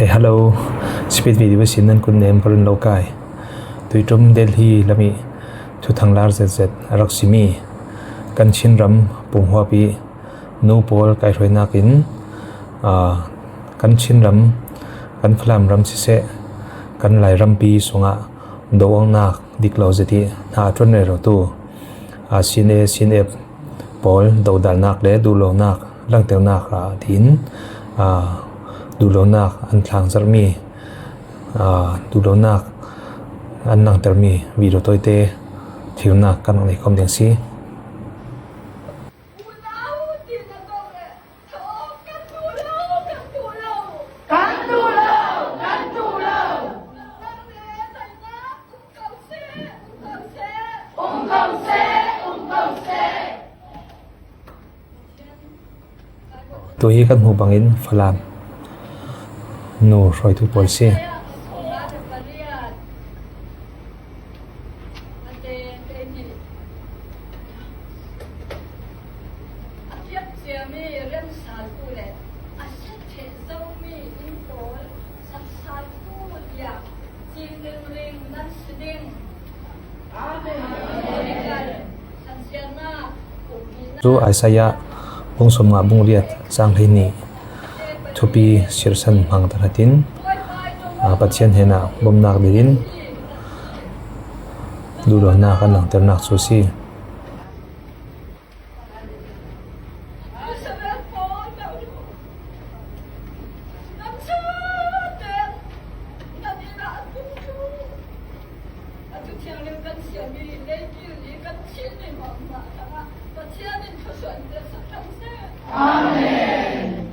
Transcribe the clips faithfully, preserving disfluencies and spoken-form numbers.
Eh, hello. Speed Video sin nan kun nem parun lo kai. Tuitum Delhi lami thuthang lar zet zet a rak simi kan Chin ram punghuapi nu pawl kaihruainak in, aa, kan Chin ram, kan Falam ram siseh, kan Lai rampi sungah do-awknak dik lo zet i hna a ṭuan rerotu, aa, C N A, C N F pawl dodalnak le duhlonak langternak, aa, tiin, aa, duhlonak an thlangzarhmi, aa, duhlonak an langtermi video tawite thilnak kan rak nei khawm ding si. Kan duh lo, kan duh lo. Um ko seh, um ko seh. Tu hi kan hmuh bangin Falam nu hruaitu pawl si. Cu Isaiah bung sawmnga bung riat cang hleihnih thupi sirsan hmang tahratin, aa, Pathian hnenah bawmhnak dingin duhlonak an langternak cu a si. Amen.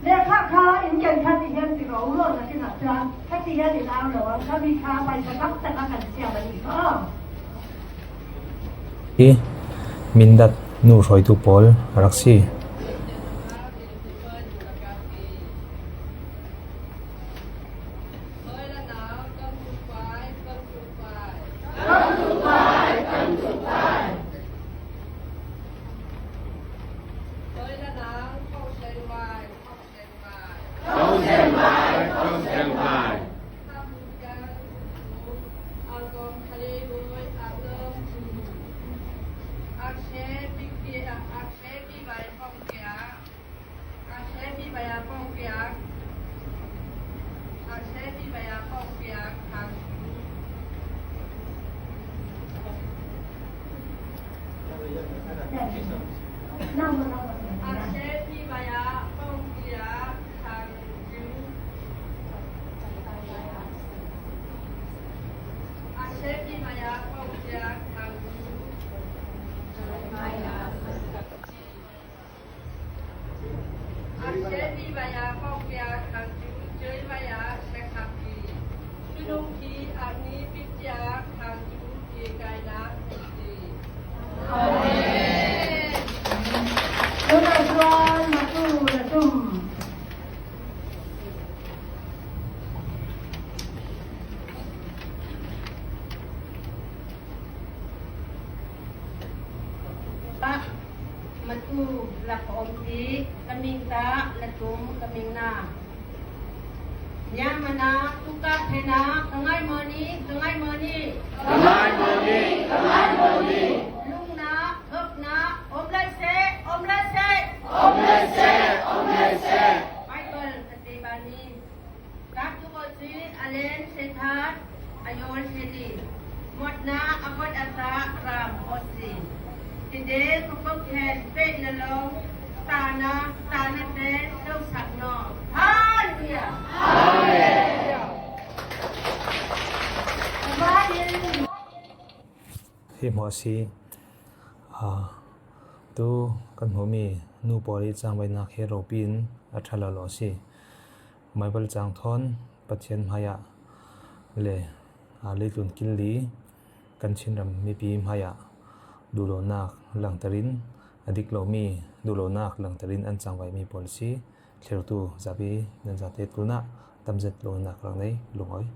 Lekha kha in ken kha ti hian ti ro lo na ti na cha, kha ti hian in au lo ang, kha mi kha pai sa tak tak a kan siam a ni kha. I Mindat nu hruaitu pawl a rak si. Matu lak a om ti, ka ming ta, la tum ka ming na. Nia mana, tuka thena, ka ngai moni, ka ngai moni. Ka ngai moni, ka ngai moni. Lungna, thokna, om lai se, om lai se. Om lai se, om lai se. Bible ka te bani. Ka tu ko si, a len se that, a yol se li. Motna a kot a ta ram ko si. Ti de ko ko khen pe na lo. Tana, tana te lo sak no. Hallelujah. Amen. Hi hmawh si, aa, tu kan hmuhmi nu pawl i cangvaihnak hi ropi in a ṭha lo lo si. Bible cang thawn Pathian hmaiah le, aa, leitlun killi kan Chin ram mipi hmaiah duhlonak langter in, a dik lomi duhlonak langter in an cangvaihmi pawl si. Thlirtu zapi nan zate tlunah tamzet lungnak rak nei lungawi.